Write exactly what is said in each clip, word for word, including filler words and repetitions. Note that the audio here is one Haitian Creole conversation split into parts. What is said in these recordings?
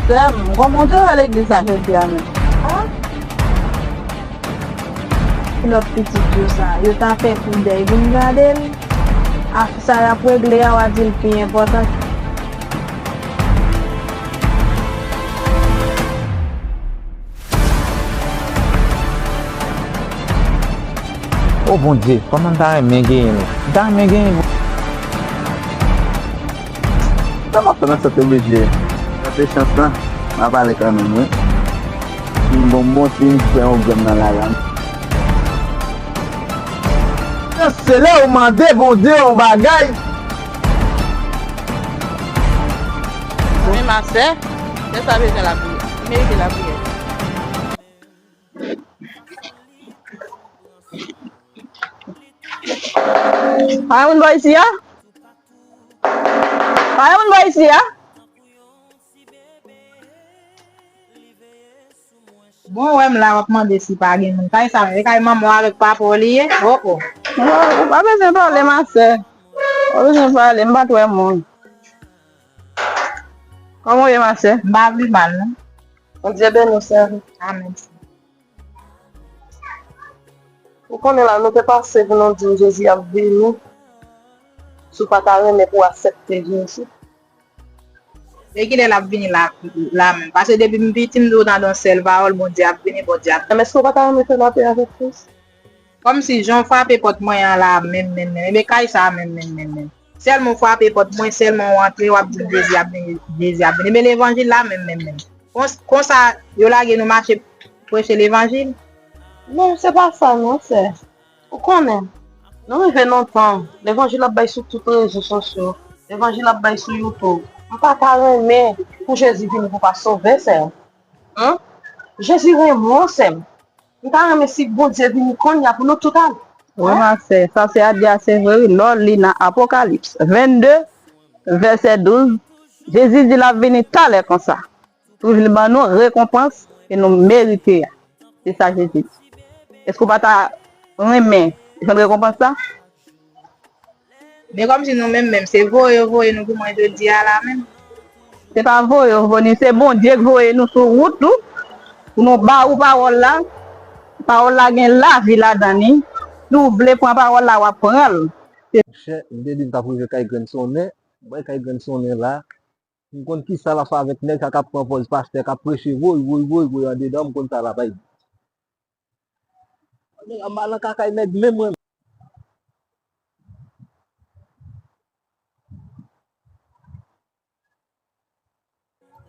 Sè m, konprann w te wè legliz la jodi a menm. Ah! Kilòt pitit yo sa, yo ta fè koudèy vin gade l. Ah, sa y ap regle a, w a di l pi enpòtan. O Bondye, kòman m ta renmen genyen nou? M ta renmen genyen nou. Sa m ap fè nan sante oblije? Sa se chans lan. M ap ale kanmenm, wi. M bon, m bon si m fè yon grenn nan lari a. Se lè ou mande Bondye yon bagay. Wi, ma sè, sè sa bezwen lapriyè. Li merite lapriyè. Pa gen moun bò isi a? Pa gen moun bò isi a? Bon, wè m la, w ap mande si pa gen moun. Kay sa, e kay manman w avèk papa w li ye? O, o. Bon, ou pa bezwen pale, ma sè. Ou pa bezwen pale, m pa t wè moun. Kòman w ye, ma sè? M pa pi mal, non. Bondye beni w, sè. Amèn. Ou konnen la, nou te pase pou nou di w Jezi ap vini. Si w pa ta renmen pou w aksepte Jezi. E kilè l ap vini la, la menm? Paske depi m piti, m toujou tande yon sèl pawòl, Bondye ap vini, Bondye ap vini. Èske w pa ta renmen fè lapè avèk Kris? Kòmsi jan w frape pòt mwen an la menm, menm, menm. Ebyen kay sa a menm, menm, menm, menm. Sèlman w frape pòt mwen, sèlman w antre, w ap di Jezi ap vini, Jezi ap vini. Ebyen levanjil la menm, menm, menm. Kons-, konsa, yo lage nou mache preche levanjil? Non, se pa sa non, sè. Ou konnen, nou rive nan tan, levanjil ap bay sou tout rezo sosyo, levanjil ap bay sou YouTube. M pa ta renmen pou Jezi vini pou pa sove, sè. Hein? Jezi renmen w, sè m. M ta renmen si Bondye vini konnya pou nou tout ale. Wi, ma sè, sa se a di a, se vre, wi. Lè w li nan Apokalips vennde, vèsè douz, Jezi di l ap vini talè konsa. Pou vin ban nou rekonpans ke nou merite a. Se sa Jezi di. Èske w pa ta renmen jwenn rekonpans la? Men kòmsi nou menm menm, se voye yo voye nou pou mwen jodi a la menm. Se pa voye yo voye, se Bondye k voye nou sou wout ou, pou nou ba ou pawòl la. Pawòl la gen lavi ladan li. Si w vle pran pawòl la, w ap pran l. Monchè, m te di m t ap rive kay grenn sonnen, m wè kay grenn sonnen la. M konn kisa l ap fè avèk nèg sa k ap pran pòz pastè, k ap preche, woy, woy, woy, woy, andedan, m konn sa l ap bay. Nèg ap mal nan kakay nèg menm mwen.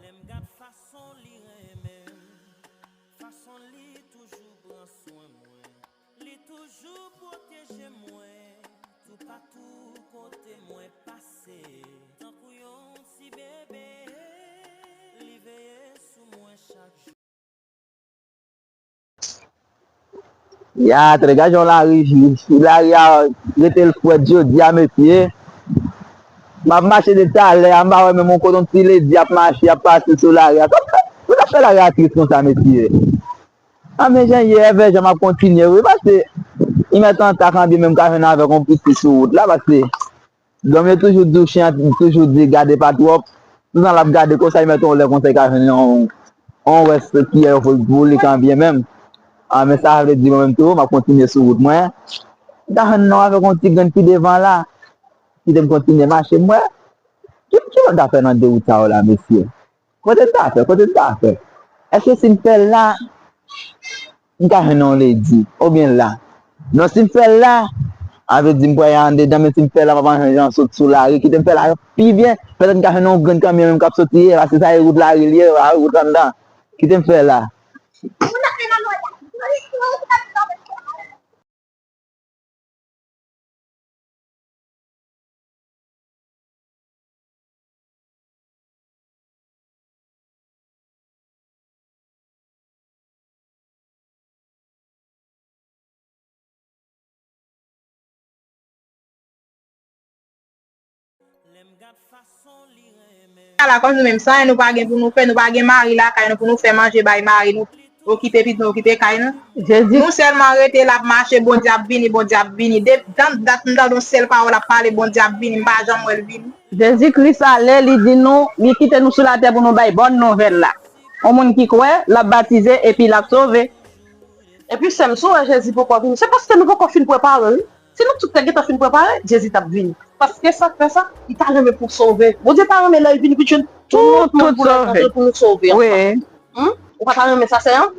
Lè m gad fason li renmen m, fason li toujou pran swen mwen, li toujou pwoteje mwen, toupatou kote mwen pase, tankou yon ti bebe, li veye sou mwen chak jou. Ya, trè gason lari, lari a rete l frèt jodi a, mesye. M ap mache de talè a, m pa wè menm yon kote yon ti ledi ap mache, ap pase sou lari a. Sa, sa, sa fè lari a tris konsa, mesye. A, men jan ye, èvè jan m ap kontinye, wi, paske li mèt antak anbyen menm ka jwenn avèk yon piti sou wout la, paske Dòm yo toujou di w, chen an toujou di gade pa twòp. Toutan l ap gade konsa, li mèt yon lè konsa, li ka jwenn yon, yon rès kiyè yo pou, pou li kanbyen menm. A, men sa vle di mwen menm tou, m ap kontinye sou wout mwen. M ta jwenn non avèk yon ti grenn pi devan la. Kite m kontinye mache, m wè. Ki, ki lòt afè nan de wout sa yo la, mesye? Kote m ta fè? Kote m ta fè? Èske si m fè l la, m ka jwenn yon ledi? Oubyen la? Non, si m fè l la, a vle di m pral andedan, men si m fè l la, m ap andedan sot sou lari. Kite m fè l la pi byen. Petèt m ka jwenn yon grenn kanmenm k ap soti ye, paske sa e wout lari li ye, a wout anndan. Kite m fè l la. Ala, kòm nou menm, san anyen nou pa gen pou nou fè, nou pa gen mari lakay nou pou nou fè manje bay mari nou. Okipe pitit nou, okipe kay nou. Jezi, nou sèlman rete la ap mache, Bondye ap vini, Bondye ap vini. De, dan, dat m tande yon sèl pawòl ap pale, Bondye ap vini, m pa janm wè l vini. Jezi Kris ale, li di nou, li kite nou sou latè pou nou bay bòn nouvèl la. Yon moun ki kwè, l ap batize epi l ap sove. Epi sè m, si w wè Jezi poko vini, se paske nou poko fin prepare l. Si nou tout te gentan fin prepare, Jezi t ap vini. Paske sa k fè sa, li ta renmen pou sove. Bondye ta renmen lè l vini pou l jwenn tout moun pou l rankontre pou nou sove ansanm. Wi. Ou pa ta renmen sa, sè an?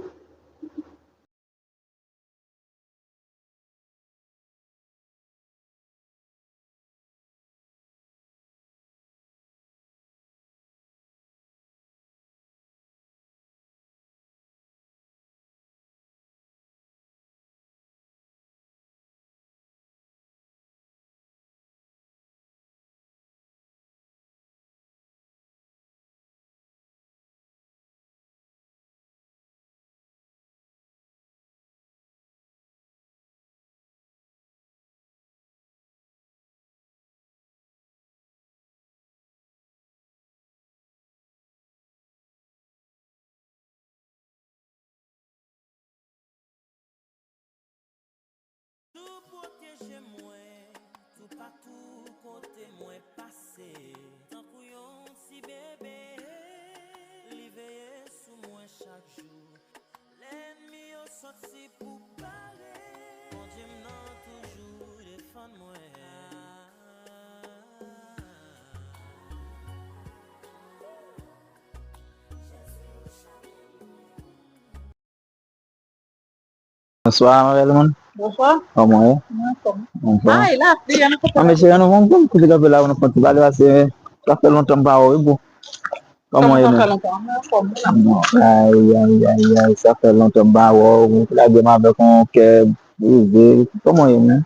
Tou pwoteje mwen, toupatou kote mwen pase. Tankou yon ti bebe, li veye sou mwen chak jou. Lènmi yo sòti pou pare. Bondye m nan toujou defann mwen. Bonswa, ma belle moun. Bonswa. Kòman w ye? Mwen anfòm. Anfòm. Ay, lapli, an kontan. Ah, mesye, nou bon, bon, koute kanpe la, nou fè yon ti pale, paske sa fè lontan m pa wè w, wi, bro. Kòman w ye menm? Sa fè lontan, mwen anfòm, mwen la. Ay, ay, ay, ay, sa fè lontan m pa wè w, ou lage m avèk yon kè brize. Kòman w ye menm?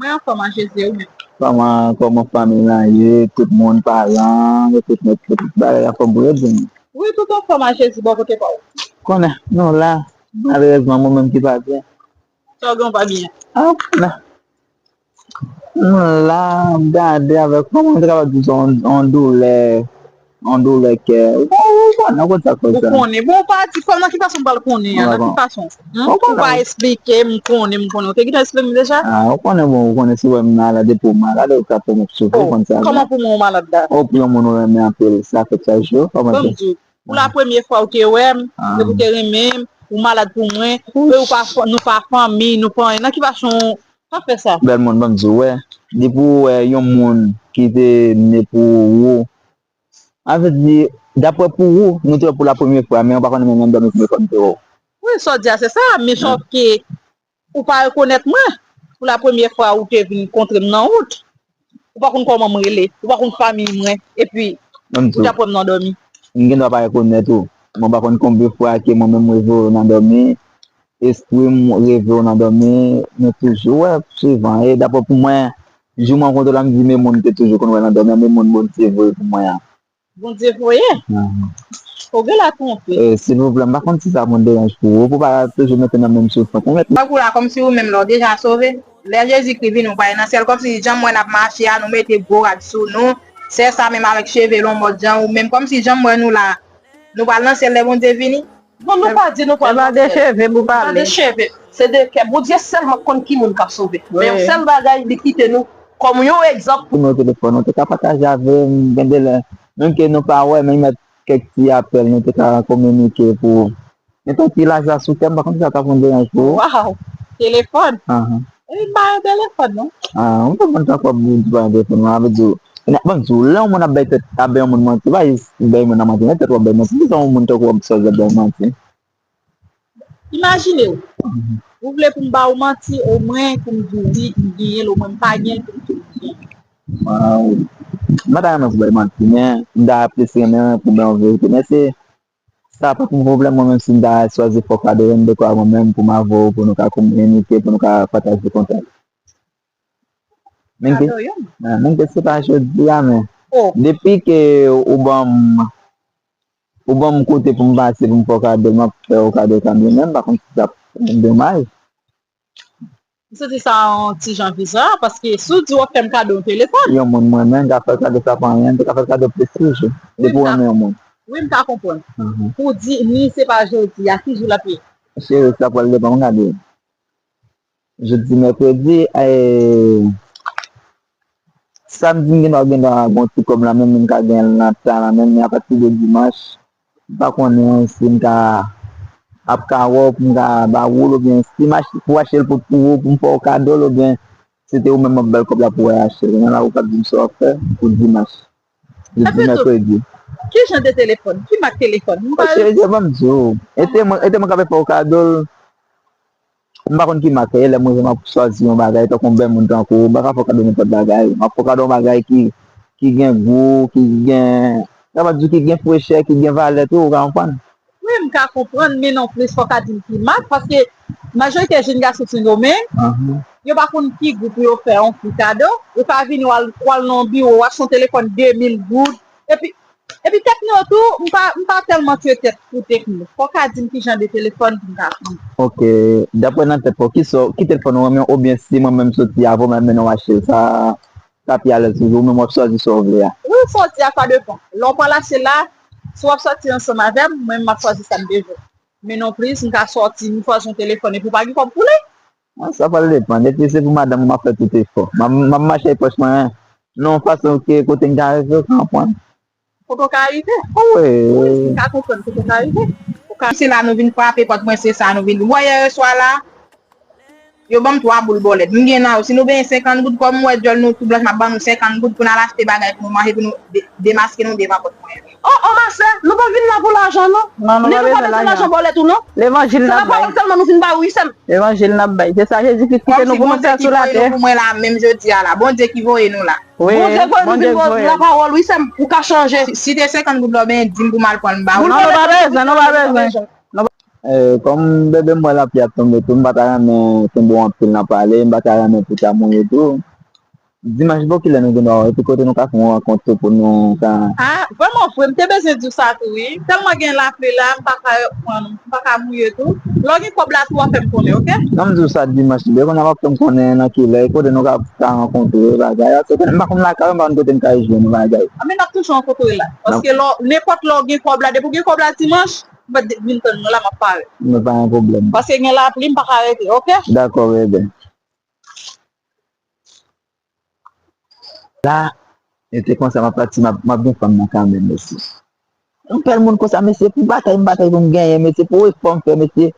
Mwen anfòm a Jezi, ou menm? Kòman, kòman fanmi lan ye, tout moun, paran, yo tout mèt, tout bagay anfòm pou yo di m. Wi, tout anfòm a Jezi, bò kote pa w? Konnen, nou la, malerezman, mwen menm ki pa byen. Sa w gen w pa byen? Ah, ou konnen. Nou la, m gade avèk, kòman m te kapab di sa, yon, yon doulè, yon doulè kè. Ou konnen, ou konnen sa k fè sa. Ou konnen. Bon, ou pa di, kòman, ki fason m pral konnen an? Nan ki fason? Ou pa eksplike m, konnen, m konnen. Ou te gentan eksplike m deja? Ah, ou konnen, bon, ou konnen si w wè m malad, epi w malad, ou ka fè m soufri, ou konn sa. Kòman pou mwen ou malad la? Ou pou yon moun ou renmen anpil, sa fèt chak jou, kòman sa? Pou la premye fwa ou te wè m, epi ou te renmen m, ou malad pou mwen, e ou pa, nou pa fanmi, nou pa anyen. Nan ki fason w ap fè sa? Bèl moun, ban m di w, wè, depi w wè yon moun ki te ne pou ou, an vle di, daprè pou ou, nou te wè pou la premye fwa, men ou pa konn menm dòmi premye fwa nou te wè w. Wi, sa w di a, se sa, men sòf ke ou pa rekonèt mwen. Pou la premye fwa, ou te vin kontre m nan wout. Ou pa konn kòman m rele. Ou pa konn fanmi mwen. Epi, ou t ap wè m nan dòmi. M gen dwa pa rekonèt ou. Mwen pa konn konbyen fwa ke mwen menm m reve w nan dòmi. Espri m reve w nan dòmi. Nou toujou wè souvan. E daprè pou mwen, jou m rankontre w la, m di, men moun m te toujou konn wè nan dòmi an, men moun Bondye voye pou mwen an. Bondye voye. Ou gen la twonpe. Eh, silvouplè, m pa konn si sa pran deranj pou ou, pou pa toujou mete nan menm soufrans. Ou mete. Tankou la, kòmsi ou menm lè w deja sove. Lè Jezikri vini, ou pral nan syèl. Kòmsi jan m wè n ap mache a, nou mete gwo rad sou nou. Sè sa menm avèk cheve long mòd jan ou menm. Kòmsi jan m wè nou la, nou pral nan syèl lè Bondye vini. Non, nou pa di nou pral nan syèl. Se pa de cheve pou pale. Se pa de cheve. Se de kè. Bondye sèlman konn ki moun k ap sove. Men yon sèl bagay, li kite nou kòm yon egzanp. Nimewo telefòn ou te ka pataje avè m, gen de lè, menm ke nou pa wè, men m mèt kèk ti apèl, nou te ka kominike pou, men tankou ti lajwa sou kè m, m pa konn si sa ta pran deranj pou ou. Waw! Telefòn? Ahan. E m pa gen telefòn, non. Ah, ou pa konn tankou ap di pa gen telefòn, mwen vle di w, ban m di w, lè yon moun ap bay tèt, ap bay yon moun manti, pa jis bay moun nan manti, men tèt w ap bay manti, ki jan yon moun tankou w ap sòz ap bay manti? Imajine w, ou vle pou m ba w manti, omwen pou m di w wi, m genyen l, omwen m pa genyen l, pou m di w m genyen l. Waw. M pa ta renmen pou bay manti, men m ta plis renmen pou bay yon verite. Men se, sa pa pou m pwoblèm, mwen menm si m ta chwazi fòk adoye m dekwa mwen menm pou m avè w, pou nou ka kominike, pou nou ka pataje kontak. Menm ke, ah, menm ke se pa jodi a, men depi ke ou ban m, ou ban m kote pou m pase, pou m fè w kado, m ap fè w kado kanmenm, men m pa konn si sa p ap domaj. M santi sa yon ti jan biza, paske si w di w ap fè m kado yon telefòn. Yon moun m renmen, m ka fè l kado, sa pa anyen, m te ka fè l kado plis toujou. Depi w renmen yon moun. Wi, m ka konprann. Pou w di ni se pa jodi a, ki jou l ap ye? Cheri, sa pral depann, m gade. Jodi mèkredi, eh, samdi m gen dwa, gen dwa gen yon ti kòb la menm, m ka gen l nan tan la menm, men apati de dimanch, m pa konnen si m ka ap ka wè w pou m ka ba w l, oubyen si m ach-, pou achte l pou, pou ou, pou m fè w kado l, oubyen si te ou menm m ap ba l kòb la pou w achte l. Kounye a la ou p ap di m sa w ap fè pou dimanch. Jodi, mèkredi. Ki jan de telefòn? Ki mak telefòn? M pa... Cheri, se ban m di w. Ete mwen, ete mwen k ap fè w kado l. M pa konn ki mak, e lè mwen menm m ap chwazi yon bagay, tankou yon bèl moun tankou ou, m pa ka fè w kado nenpòt bagay. M ap fè w kado yon bagay ki, ki gen gou, ki gen, sa pa di ki gen frechè, ki gen valè tou, ou ka konprann? Wi, m ka konprann, men nonplis fò w ka di m ki mak, paske majorite jèn gason Sendomeng, yo pa konn ki gou pou yo fè yon fi kado, yo ka vini w al, w al nan yon biwo, w achte yon telefòn de mil goud, epi, epi Tecno tou, m pa, m pa tèlman tye tèt pou Tecno. Fò w ka di m ki jan de telefòn pou m ka pran. Ok, daprè nan tèt pa w, ki sa, ki telefòn ou renmen, oubyen si mwen menm soti avè w, mwen mennen w achte l, sa, sa pi alèz pou ou, ou menm w ap chwazi sa w vle a. Wi, sa w di a, sa depann. Lè w pral achte l la, si w ap sòti ansanm avè m, mwen menm m ap chwazi sa m bezwen. Men nonplis, m ka sòti, m chwazi yon telefòn, epi w pa gen kòb pou li. Ah, sa pral depann. Depi se pou madanm ou, m ap fè tout efò. M ap, m ap mache ak pòch mwen nan yon fason ke kote m ka rive, ou ka konprann. Kote w ka rive? Ah, wi. Wi, m ka konprann kote w ka rive. Ou ka... Se la nou vin frape pòt mwen, se sa nou vin. Ou wè yè swa la, yo ban m twa boul bòlèt. M gen nan yo. Si nou benyen senkant goud, kòm m wè djòl nou tou blanch, m ap ban nou senkant goud pou n al achte bagay pou nou manje, pou nou de-, demaske nou devan pòt mwen. Oh, oh, ma sè, nou pa vin la pou lajan, non. Non, nou pa bezwen lajan. Nou pa bezwen lajan bòlèt ou, non. Levanjil n ap bay. Se nan pawòl sèlman nou vin ba ou, wi, sè m. Levanjil n ap bay. Se sa Jezi Kris kite nou pou nou fè sou latè. Kòmsi Bondye ki voye nou pou mwen la, menm jodi a la. Bondye ki voye nou la. Wi, Bondye voye nou vin ba w lapawòl, wi, sè m, ou ka chanje. Si, si te senkant goud la, w benyen di m pou m al pran l ba ou. Non, nou pa bezwen, nou pa bezwen. Eh, kòm bebe m wè lapli ap tonbe tou, m pa ta renmen kenbe w anpil nan pale, m pa ta renmen pou ta mouye tou. Dimanch bò kilè nou gen dwa wè, epi kote nou ka fè yon rankont tou pou nou ka... Ah, vrèman vre, m te bezwen di w sa tou, wi. Tèlman gen lapli la, m pa ka pran, m pa ka mouye tou. Lè w gen kòb la tou, w a fè m konnen, oke? Nan m di w sa dimanch, byen, kounye a w ap fè m konnen nan kilè, kote nou ka, ka rankontre, bagay. Paske m pa konn lakay ou, m pa konn kote m ka jwenn ou, bagay. Anben, n ap toujou rankontre la. Paske lè w, nenpòt lè w gen kòb la, depi w gen kòb la dimanch, m ap vin tann nou la, m ap parèt. Men pa gen pwoblèm. Paske gen lapli, m pa ka rete, oke? Dakò, bebe. La, e te konsa m ap pati, m ap, m ap gen fanm nan kanmenm, mesye. Yon pèl moun konsa, mesye, pou batay m batay pou m genyen, mesye, pou efò m fè, mesye.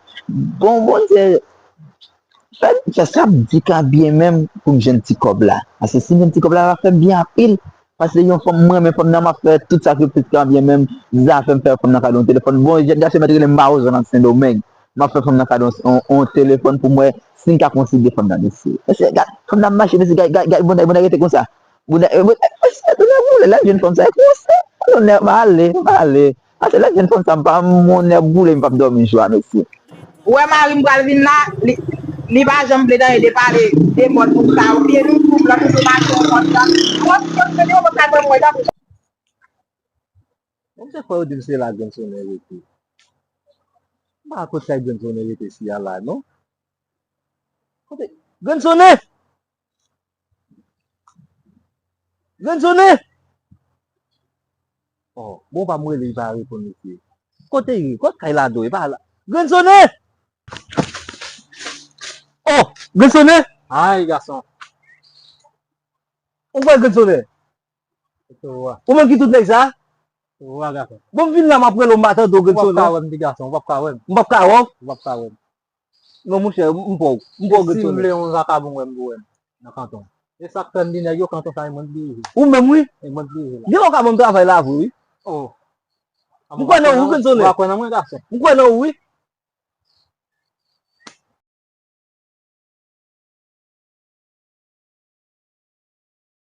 Bon, Bondye, fè m fè sa m di k an byen menm pou m jwenn ti kòb la. Paske si m jwenn ti kòb la, l ap fè m byen anpil. Paske yon fanm, mwen renmen fanm nan, m ap fè tout sakrifis k an byen menm. Zafè m fè fanm nan kado yon telefòn. Bon, jèn gason mèt rele m Mawozo nan Sendomeng. M ap fè fanm nan kado yon, yon telefòn pou m wè si m ka konsidere fanm nan, mesye. Mesye, gad, fanm nan ap mache, mesye, gad, gad, gad, bon nèg, bon nèg rete konsa. Bon nèg, bon nèg, mesye, bon nèg boule, lè l jwenn fanm sa, e konsa. Bon nèg, m ale, m ale. Ase lè m jwenn fanm sa, m pa, bon nèg boule, m p ap dòmi jou a, mesye. Ou wè mari m pral vin la, li, li pa janm vle tande de pale de mòd moun sa, oubyen nou tou, blan toujou mache yon mòd sa. Ou wè, si yo te vini, yo pa ka pran mwen tankou sa. Bon, se fò yo di m se la Grandsone rete. M pa kote sa Grandsone rete si a la, non. Kote? Grandsone! Grandsone! Oh, bon, pa m rele, li pa reponn, mesye. Kote li? Kot kay la do? Li pa la. Grandsone! Oh, Grandsone! Ay, gason. Ou kwè Grandsone? Ou menm ki tout nèg sa? Bon, m vin la, m ap rele w, m pa tande w, Grandsone. Ou p ap ka wè m, ti gason, ou p ap ka wè m. M p ap ka wè w? Ou p ap ka wè m. Non, monchè, m pa w, m pa w, Grandsone. E si m vle yon vakabon wè m pou wè m nan kanton. E sa k fè m di nèg yo kanton sa, e mwen k dirije. Ou menm, wi. E mwen k dirije la. Gen lè w ka ban m travay la vre, wi. Oh. M kwè nan ou, wi, Grandsone. Ou pa kwè nan mwen, gason? M kwè nan ou, wi.